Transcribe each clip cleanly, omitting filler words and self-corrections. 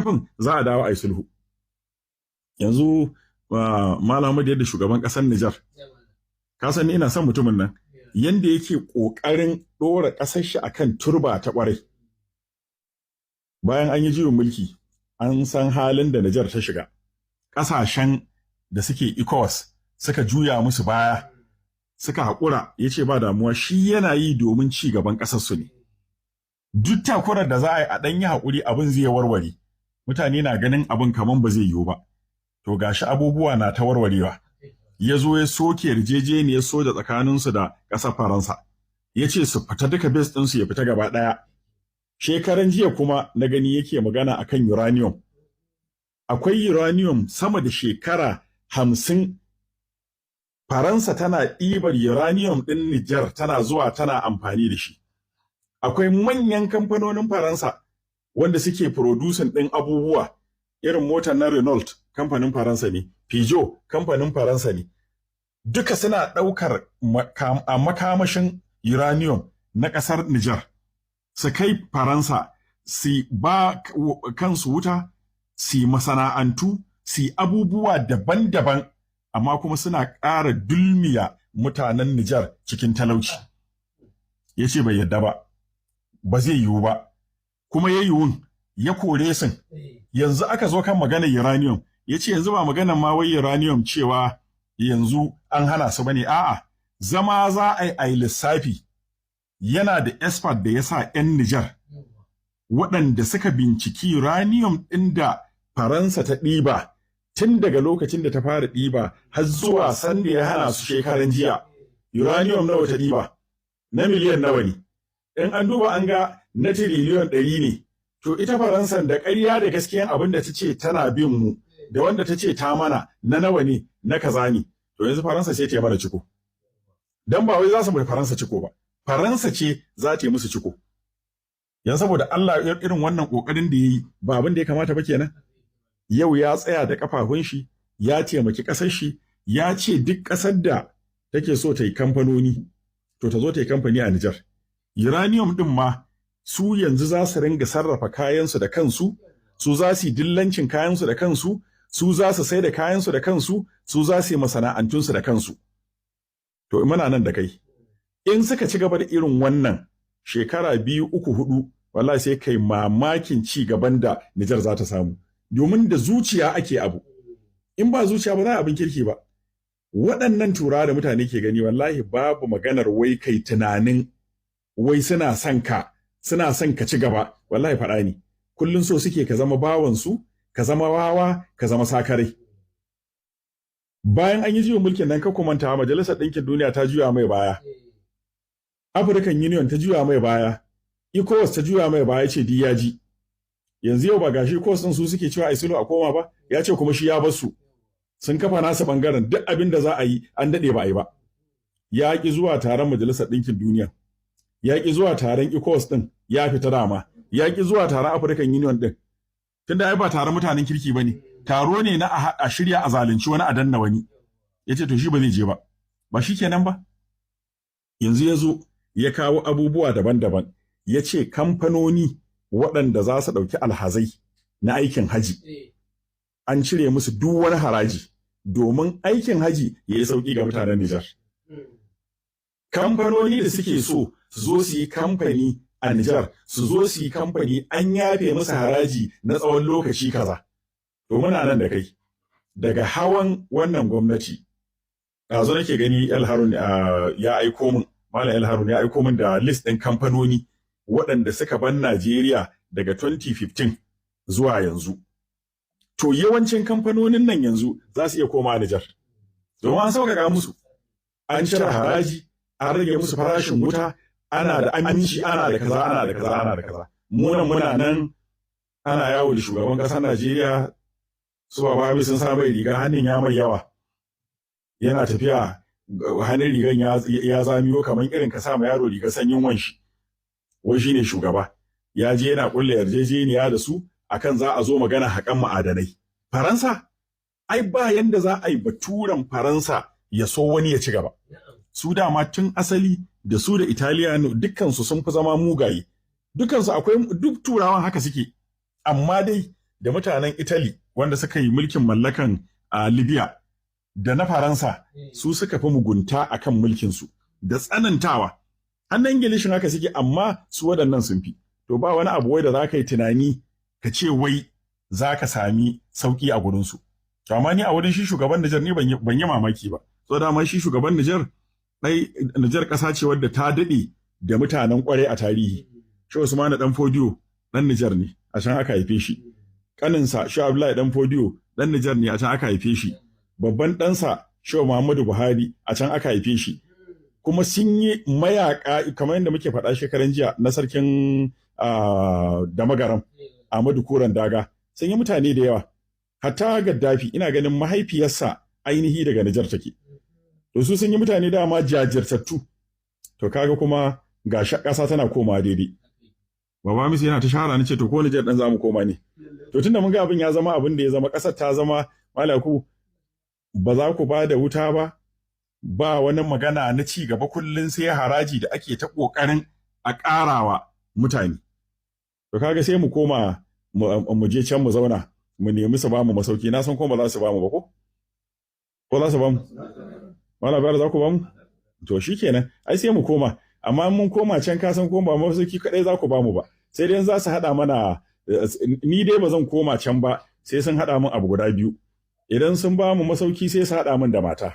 ƙarfin za a dawo a yi sulhu. Yanzu Malam Ahmad, yadda shugaban ƙasar Nijar, ka san ni ina son mutumin nan, yanda yake ƙoƙarin ɗora ƙasar shi akan turba ta ƙwarai. Bayan an yi juyin mulki, an san halin da Nijar ta shiga. Ƙasashen da suke ECOWAS suka juya musu baya, suka haƙura, ya ce ba damuwa, shi yana yi domin ci gaban ƙasarsu ne. Duk takurar da za a yi, a ɗan yi haƙuri, abin zai warware. Mutane na ganin abin kaman ba zai yiwu ba. To gashi abubuwa na ta warwarewa. Ya zo ya soke yarjejeniyar soja tsakaninsu da ƙasar Faransa. Ya ce su fita duka, base ɗinsu ya fita gaba ɗaya. Shekaran jiya kuma na gani yake magana akan uranium. Akwai uranium sama da shekara 50 Faransa tana ɗibar uranium ɗin Nijar, tana zuwa tana amfani da shi. Akwai manyan kamfanonin Faransa wanda suke producing ɗin abubuwa irin motar na Renault, kamfanin Faransa ne, Peugeot kamfanin Faransa ne. Duka suna ɗaukar makamashin uranium na ƙasar Nijar, su kai Faransa, su ba kansu wuta, su masana'antu, su abubuwa daban-daban, amma kuma suna ƙara dulmiya mutanen Nijar cikin talauci. Ya ce bai yadda ba, ba zai yiwu ba, kuma ya yiwun, ya kore sun. Yanzu aka zo kan maganar uranium, ya ce yanzu ba maganar ma wai uranium cewa yanzu an hana su bane, a'a, zama za a yi lissafi. Yana da expert da ya sa 'yan Nijar waɗanda suka binciki uranium ɗin da Faransa ta ɗiba tun daga lokacin da ta fara ɗiba har zuwa sanda ya hana su shekaran jiya. Uranium nawa ta ɗiba? Na miliyan nawa ne? In an duba an ga na tiriliyon 100 ne. To ita Faransan, da ƙarya da gaskiyan abin da ta ce tana bin mu da wanda ta ce ta mana, na nawa ne? Na kaza ne. To yanzu Faransa ce ta yi mana ciko. Dan ba wai za su mai Faransa ciko ba. Faransa ce za ta yi musu ciko. Yanzu saboda Allah, irin wannan kokarin da yayi, ba abin da ya kamata ba kenan. Yau ya tsaya da kafafun shi, ya taimaki ƙasar shi, ya ce duk ƙasar da take so ta yi kamfanoni, to ta zo ta yi kamfani a Nijar. Uranium din ma su yanzu za su ringa sarrafa kayansu da kansu, su za su yi dillancin kayansu da kansu, su za su sai da kayansu da kansu, su za su yi masana'antunsu da kansu. To muna nan da kai. In suka ci gaba da irin wannan, shekara 2, 3, 4, wallahi sai kai mamakin ci gaban da Nijar za ta samu. Domin da zuciya ake abu. In ba zuciya, ba za a abin kirki ba. Waɗannan Turawa da mutane ke gani, wallahi babu maganar wai kai tunanin wai suna son ka, suna son ka ci gaba, wallahi faɗa ne. Kullum so suke ka zama bawansu, ka zama wawa, ka zama sakarai. Bayan an yi juyin mulkin nan, ka kumanta, Majalisar Ɗinkin Duniya ta juya mai baya. African Union ta juya mai baya. ECOWAS ta juya mai baya, ce ya ji. Yanzu yau ba gashi ECOWAS ɗin su suke cewa ai sulhu a koma ba, ya ce kuma shi ya bar su. Sun kafa nasa bangaren, duk abin da za a yi an daɗe ba a yi ba. Ya ƙi zuwa taron Majalisar Ɗinkin Duniya. Ya ƙi zuwa taron ECOWAS ɗin, ya fita dama. Ya ƙi zuwa taron African Union ɗin. Tunda ai ba taron mutanen kirki ba ne. Taro ne na a shirya a zalunci wani, a danna wani. Ya ce to shi ba zai je ba. Ba shi kenan ba. Yanzu ya zo ya kawo abubuwa daban-daban. Ya ce kamfanoni waɗanda za su ɗauki alhazai na aikin haji, an cire musu duk wani haraji domin aikin haji ya yi sauƙi ga mutanen Nijar. Kamfanoni da suke so su zo su yi kamfani a Nijar, su zo su yi kamfani, an yafe musu haraji na tsawon lokaci kaza. To muna nan da kai. Daga hawan wannan gwamnati, ɗazu nake gani El Harun ya aiko min, Malam El Harun ya aiko min da list ɗin kamfanoni waɗanda suka ban Najeriya daga 2015 zuwa yanzu. To yawancin kamfanonin nan yanzu za su iya koma Nijar. Domin an sauƙaƙa musu, an cire haraji, an rage musu farashin wuta, ana da aminci, ana da kaza, ana da kaza, ana da kaza. Mu nan muna nan ana yawo da shugaban ƙasar Najeriya, su ba sun sa mai riga, hannun ya mai yawa. Yana tafiya hannun rigan ya zamiyo kamar irin ka sa ma yaro riga sanyin wanshi. Wai shine shugaba. Ya je yana kulle yarjejeniya da su akan za a zo magana haƙan ma'adanai. Faransa? Ai ba yanda za a yi baturen Faransa ya so wani ya ci gaba. Su dama tun asali da su da Italiya dukkansu sun fi zama mugaye. Dukkansu akwai, duk Turawan haka suke. Amma dai Da mutanen Italy wanda suka yi mulkin mallakan a Libya da na Faransa, su suka fi mugunta akan mulkinsu da tsanantawa. Hannun Ingilishin haka suke, amma su waɗannan sun fi. To ba wani abu wai da za ka yi tunani ka ce wai za ka sami sauƙi a gurinsu. To amma ni a wurin shi shugaban Nijar, ni ban yi mamaki ba. So dama shi shugaban Nijar, ai Nijar ƙasa ce wadda ta daɗe da mutanen ƙwarai a tarihi. Shi Usmanu Dan Fodiyo ɗan Nijar ne, a can aka haife shi. Ƙaninsa Shehu Abdullahi Dan Fodiyo ɗan Nijar ne, a can aka haife shi. Babban ɗansa Shehu Muhammadu Buhari, a can aka haife shi. Kuma sun yi mayaka, kamar yadda muke faɗa shekaran jiya na sarkin Damagaram Ahmadu Kuran Daga, sun yi mutane da yawa. Hatta Gaddafi, ina ganin mahaifiyarsa ainihi daga Nijar take. To su sun yi mutane dama jajirtattu. To kaga kuma ga ƙasa tana komawa daidai. Baba Misu yana ta shahara, ni ce to ko Nijar ɗin za mu koma ne. To tunda mun ga abin ya zama abin da ya zama, ƙasar ta zama malaku, ba za ku ba da wuta ba, ba wani magana na ci gaba, kullum sai haraji da ake ta ƙoƙarin a ƙarawa mutane. To kaga sai mu koma mu je can mu zauna, mu nemi su ba mu masauki. Na san kuma ba za su ba mu ba, ko za su ba mu? Wala bayar za ku ba mu? To shikenan, ai sai mu koma. Amma mun koma can, ka san ko ba masauki kadai za ku ba mu ba, sai dai za su haɗa mana. Ni dai ba zan koma can ba sai sun haɗa min abu guda biyu. Idan sun ba mu masauki, sai su haɗa min da mata,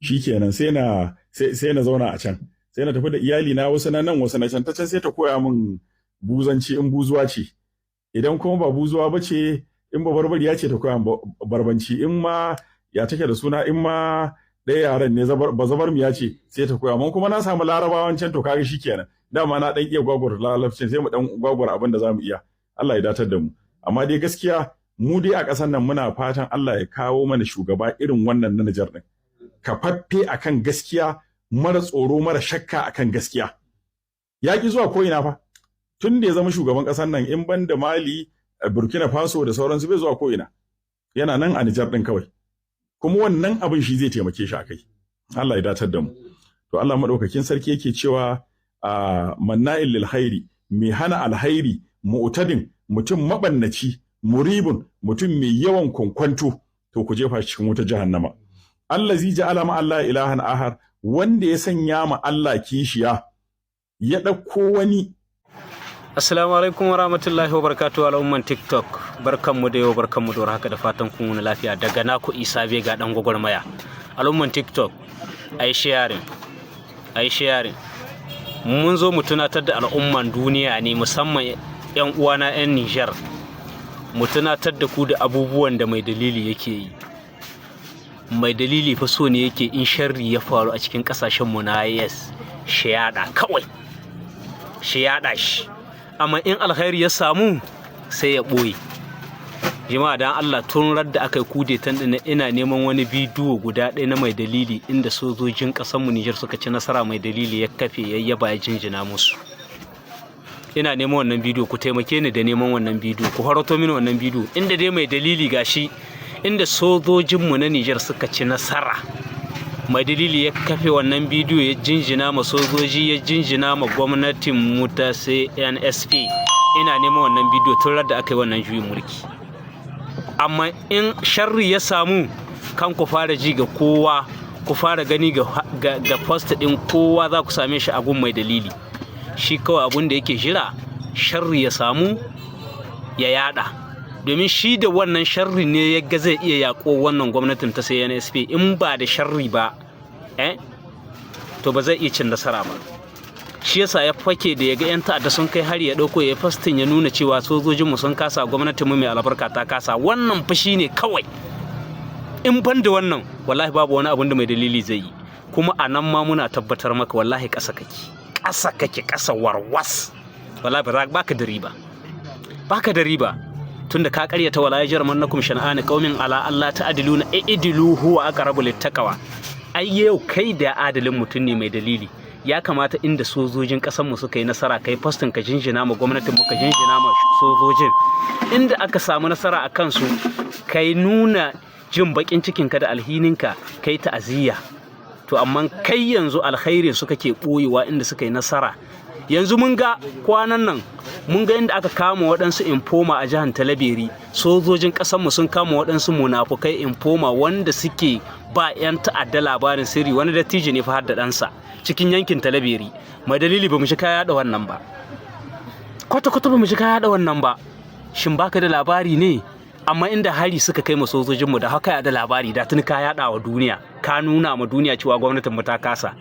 shikenan sai na zauna a can, sai na tafi da iyali na, wasu na nan, wasu na can. Ta can sai ta koya min buzanci in buzuwa ce. Idan kuma ba buzuwa ba ce, in ba barbariya ce, ta koya min barbanci. In ma ya take da suna, in ma ɗaya yaran ne, ba zabarmiya ce, sai ta koya mun. Kuma na samu Larabawan can, to kaga shikenan, dama na dan iya gwagwar larabcin, sai mu dan gwagwar abin da zamu iya. Allah ya datar da mu. Amma dai gaskiya mu dai a ƙasar nan muna fatan Allah ya kawo mana shugaba irin wannan na Nijar din, kafaffe akan gaskiya, mara tsoro, mara shakka akan gaskiya. Ya ki zuwa ko ina fa tun da ya zama shugaban ƙasar nan, in ban da Mali, Burkina Faso da sauransu, bai zuwa ko ina, yana nan a Nijar din kawai. Kuma wannan abin shi zai taimake shi akai. Allah ya datar da mu. To Allah madaukakin sarki yake cewa a manna'il lil khairi, mai hana alhairi, mu'tadin, mutum mabannaci, muribun, mutum mai yawan kwankwanto, to ku jefa shi cikin wuta jahannama. Allazi ja'ala ma Allah ilahan ahar, wanda ya sanya ma Allah kishiya, ya ɗauko wani. Assalamu alaikum wa rahmatullahi wa barakatuhu, al'umman TikTok. Barkanmu da yau, barkanmu da warhaka, da fatan kun wuni lafiya. Daga naku Isa Bega, dan gwagwarmaya. Al'umman TikTok, ayi sharing. Ayi sharing. Mun zo mu tunatar da al'umman duniya ne, musamman 'yan uwana 'yan Nijar. Mu tunatar da ku da abubuwan da Mai Dalili yake yi. Mai Dalili fa so ne yake in sharri ya faru a cikin kasashen mu na AES, shi yaɗa kawai. Shi yaɗa shi. Amma in alkhairi ya samu, sai ya ɓoye. Jama'a, dan Allah, tun da aka yi kudetan ɗin, ina neman wani bidiyo guda ɗaya na Mai Dalili inda sojojin ƙasar mu Nijar suka ci nasara, Mai Dalili ya kafe, ya yaba, ya jinjina musu. Ina neman wannan bidiyo, ku taimake ni da neman wannan bidiyo, ku harato mini wannan bidiyo inda dai Mai Dalili, gashi inda sojojinmu na Nijar suka ci nasara, Mai Dalili ya kafe wannan bidiyo, ya jinjina ma sojoji, ya jinjina ma gwamnatin mu ta CNSP. Ina neman wannan bidiyo tun da aka yi wannan juyin mulki. Amma in sharri ya samu, kan ku fara ji ga kowa, ku fara gani ga post din kowa, za ku same shi a gun Mai Dalili. Shi kawai abun da yake jira, sharri ya samu ya yada, domin shi da wannan sharri ne ya ga zai iya yaƙo wannan gwamnatin ta CNSP. In ba da sharri ba, to ba zai iya cin nasara ba. Shi yasa ya fake da ya ga 'yan ta'adda sun kai hari, ya ɗauko ya posting, ya nuna cewa sojojinmu sun kasa, gwamnatinmu mai albarka ta kasa. Wannan fushi ne kawai. In ban da wannan, wallahi babu wani abun da Mai Dalili zai yi. Kuma a nan ma muna tabbatar maka, wallahi ƙasa kake, ƙasa kake, ƙasa warwas. Wallahi ba baka da riba, baka da riba, tunda ka karyata wala yajrimannakum shana'ani qaumin ala alla ta'diluna i'dilu huwa aqrabu littaqwa. Ai yau kai da adalin mutum ne, Mai Dalili, ya kamata inda sojojin ƙasar mu suka yi nasara, kai posting ka jinjina ma gwamnatin mu, ka jinjina ma sojojin. Inda aka samu nasara a kansu, kai nuna jin bakin cikin ka da alhininka, kai ta'aziyya. To amma kai yanzu alkhairin su kake boyewa inda suka yi nasara. Yanzu mun ga kwanan nan, mun ga inda aka kama waɗansu informer a jihar Tillabéri. Sojojin ƙasarmu sun kama waɗansu munafukai informer wanda suke ba 'yan ta'adda labarin sirri. Wani dattijo ne fa har da ɗansa cikin yankin Tillabéri. Mai dalili, ba mu shi kaya da wannan ba. Kwata-kwata ba mu shi kaya da wannan ba. Shin baka da labari ne? Amma inda hari suka kai ma sojojinmu da haka ya da labari, da tuni ka yaɗa wa duniya, ka nuna ma duniya cewa gwamnatin mu ta kasa.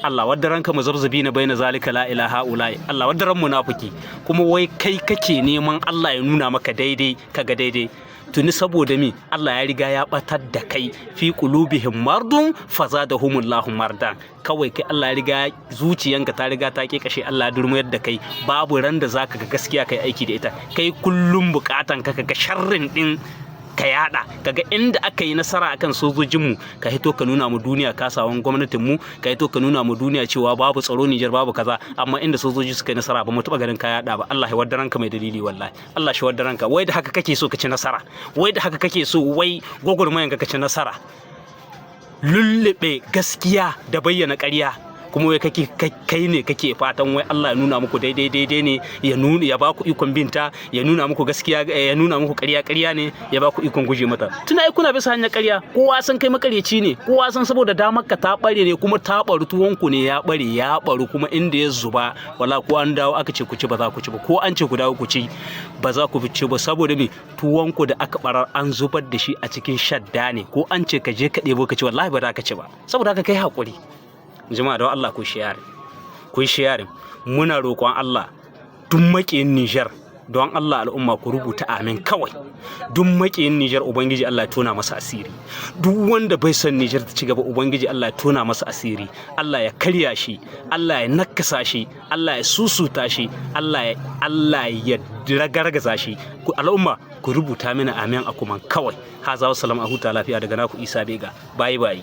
Allah wadda ranka mu zabzabi na baina zalika la ilaha ulai. Allah wadda ran munafiki. Kuma wai kai kake neman Allah ya nuna maka daidai, kaga daidai tuni. Saboda mi? Allah ya riga ya batar da kai. Fi qulubihim mardun fazadahumullahu mardan. Kawai kai Allah ya riga zuciyanka ta riga ta kashe. Allah ya durmuyar da kai. Babu ran da zaka ga gaskiya kai aiki da ita. Kai kullum bukatan ka ga sharrin din ka yada, kaga inda aka yi nasara akan sojojinmu, ka hito ka nuna mu duniya kasawan gwamnatin mu, ka hito ka nuna mu duniya cewa babu tsaro Nijar, babu kaza. Amma inda sojoji suka yi nasara, ba mu taba ganin ka yada ba. Allah ya waddaranka, mai dalili, wallahi Allah shi waddaranka. Wai da haka kake so ka ci nasara? Wai da haka kake so wai gwagwarmayan ka ci nasara? Lullube gaskiya da bayyana ƙarya, kuma wai kake kai ne kake fatan wai Allah ya nuna muku daidai daidai ne, ya nuna ya baku ikon binta, ya nuna muku gaskiya, ya nuna muku ƙarya ƙarya ne, ya baku ikon guje mata. Tuna ai kuna bisa hanyar ƙarya. Kowa san kai makaryaci ne. Kowa san saboda damar ka ta bare ne, kuma ta baru, tuwonku ne ya bare, ya baru. Kuma inda ya zuba, wala ko an dawo aka ce ku ci, ba za ku ci ba. Ko an ce ku dawo ku ci, ba za ku ci ba. Saboda me? Tuwonku da aka barar an zubar da shi a cikin shadda ne. Ko an ce ka je ka ɗebo ka ci, wallahi ba za ka ci ba. Saboda haka kai hakuri. Jama'a, don Allah ku share, ku share. Muna roƙon Allah, duk maƙiyin Nijar, don Allah al'umma ku rubuta amin kawai. Duk maƙiyin Nijar, Ubangiji Allah ya tona masa asiri. Duk wanda bai son Nijar ta ci gaba, Ubangiji Allah ya tona masa asiri. Allah ya karya shi, Allah ya nakasa shi, Allah ya susuta shi, Allah ya ragargaza shi. Ku al'umma, ku rubuta mini amin a kuma kawai. Haza wa salam, a huta lafiya daga naku Isa Bega. Bye bye.